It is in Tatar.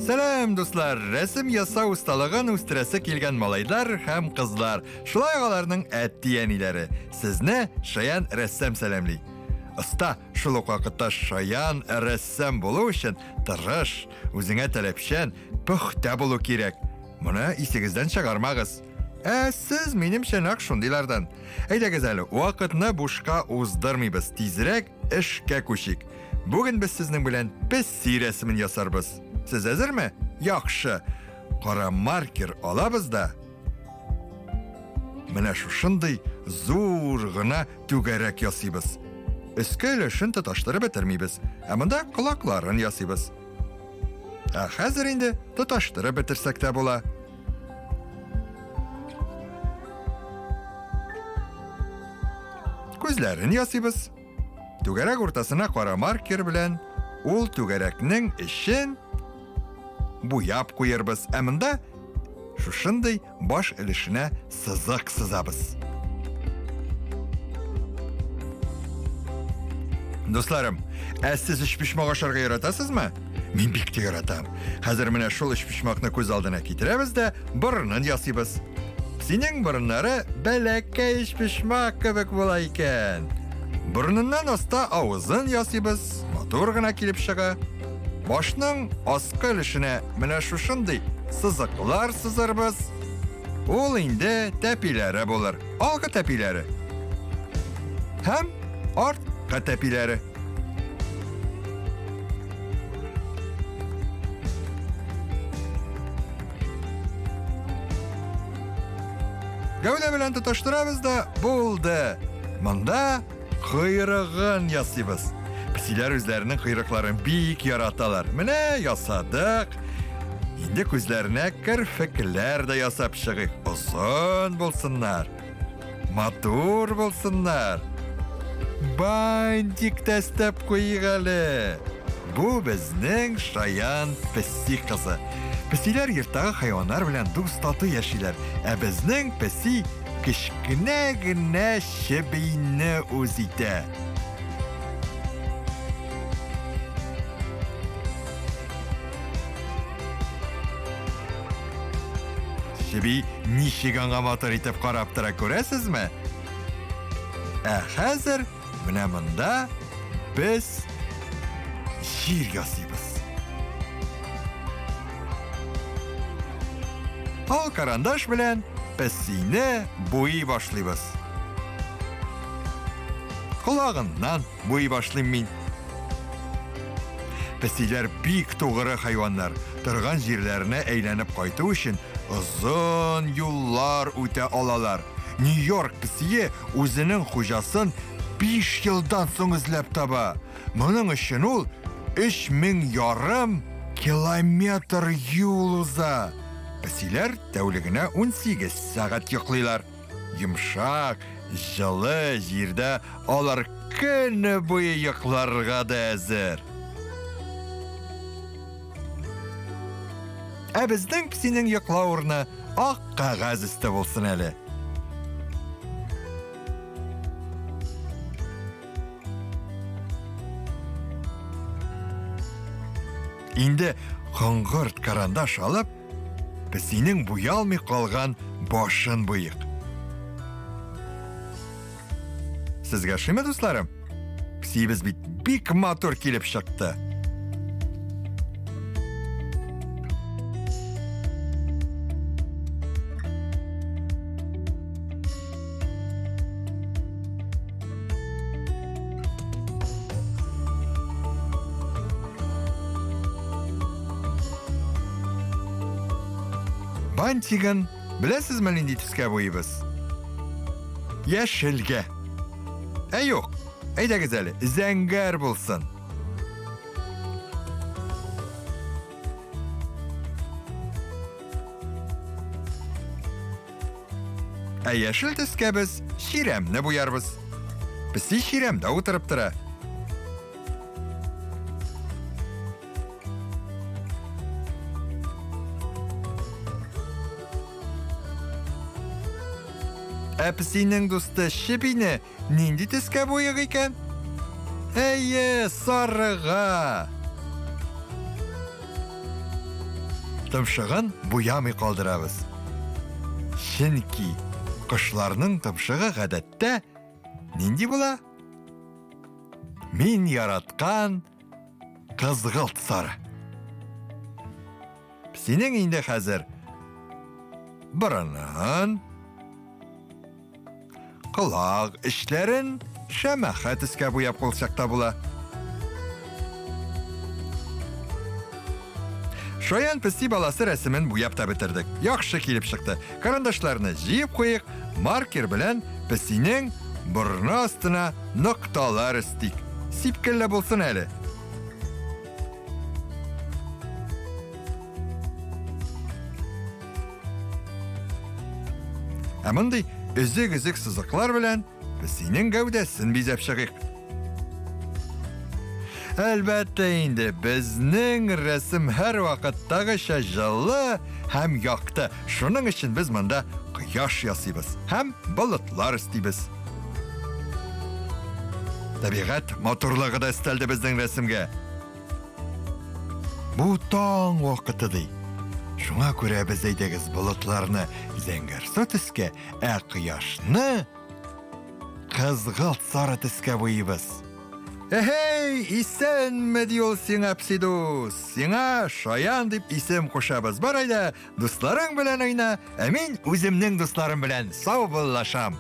Сәлам, дуслар! Рәсем ясау осталыгын үстерәсе килгән малайлар һәм кызлар, шулай ук аларның әти-әниләре. Сезне Шаян рәссам сәламли. Оста, шул ук вакытта шаян рәссам булу өчен тырыш, үзеңә таләпчән, пөхтә булу кирәк. Моны исегездән чыгармагыз. Ә сез минемчә нәкъ шундыйлардан. Әйдәгез әле, вакытны бушка уздырмыйбыз, тизрәк эшкә күчик. Бүген без сезнең белән песи рәсемен ясарбыз. Сез әзерме? Яхшы. Кара маркер алабыз да менә шушындый зур гына түгәрәк ясыйбыз. Өске өлешен тоташтырып бетермибез, ә монда колакларын ясыйбыз. Ә хәзер инде тоташтырып бетерсәк тә була. Күзләрен ясыйбыз. Түгәрәк уртасына кара маркер белән ул түгәрәкнең эчен буяп куербыз. Ә монда шушындый баш өлешенә сызык сызабыз. Дусларым, ә сез өчпочмак ашарга яратасызмы? Мин бик тә яратам. Хәзер менә шул өчпочмакны күз алдына китерәбез дә борынын ясыйбыз. Синең борыннары бәләкәй өчпочмак кебек була икән. Борыныннан аста авызын ясыйбыз, матур гына килеп чыга. Башның аскы өлешенә менә шушындый сызыклар сызырбыз. Ул инде тәпиләре булыр. Алгы тәпиләре. Һәм арткы тәпиләре. Гәүдә белән тоташтырабыз да булды. Монда Койрыгын ясыйбыз. Песиләр үзләренең койрыкларын бик яраталар. Менә ясадык. Инде күзләренә керфекләр дә ясап чыгыйк. Озын булсыннар. Матур булсыннар. Бантик та өстәп куйыйк әле. Бу безнең шаян песи кызы. Песиләр йорттагы хайваннар белән дус тату яшиләр. Ә безнең песи кечкенә генә чебине үз итә. Чеби ничек аңа матур итеп карап тора, күрәсезме? Ә хәзер менә монда без җир ясыйбыз. Ал карандаш белән песине буй башлыйбыз. Колагыннан буй башлыйм мин. Песиләр бик тугры хайваннар. Торган җирләренә әйләнеп кайту өчен озын юллар үтә алалар. Нью-Йорк песие үзенең хуҗасын 5 елдан соң эзләп таба. Моның өчен ул 3,5 ярым километр юл уза. Песиләр тәүлегенә 18 сәгать йоклыйлар. Йомшак, җылы җирдә алар көне буе йокларга да әзер. Ә безнең песинең йоклау урыны ак кәгазь өсте булсын әле. Инде коңгырт карандаш алып, песинең буялмый калган башын буйыйк. Сезгә ошыймы, дусларым? Песиебез бит бик матур килеп чыкты. Бантигын беләсезме нинди төскә буйыбыз? Яшелгә. Ә юк, әйдәгез әле, зәңгәр булсын. Ә яшел төскә без чирәмне буярбыз. Песи чирәмдә утырып тора. Ә песинең дусты Чебине нинди төскә буйык икән? Әйе, сарыга. Томшыгын буямый калдырабыз. Чөнки кошларның томшыгы гадәттә нинди була? Мин яраткан кызгылт сары. Синең инде хәзер борынын, колак эчләрен шәмәхә төскә буяп куйсак та була. Шаян песи баласы рәсемен буяп та бетердек. Яхшы килеп чыкты. Карандашларны җыеп куйык, маркер белән песинең борыны астына нокталар өстик. Сипкелле булсын әле. Ә мондый өзек-өзек сызыклар белән песинең гәүдәсен бизәп чыгыйк. Әлбәттә инде, безнең рәсем һәрвакыттагыча җылы һәм якты. Шуның өчен без монда кояш ясыйбыз һәм болытлар өстибез. Табигать матурлыгы да өстәлде безнең рәсемгә. Бу таң вакыты ди. Шуңа күрә без әйдәгез болытларны зәңгәрсу төскә, ә кояшны кызгылт сары төскә буйыбыз. Әһәй, исәнме ди ул сиңа, псидус. Сиңа Шаян дип исем кушабыз. Бар әйдә, дусларың белән уйна, ә мин үземнең дусларым белән саубуллашам.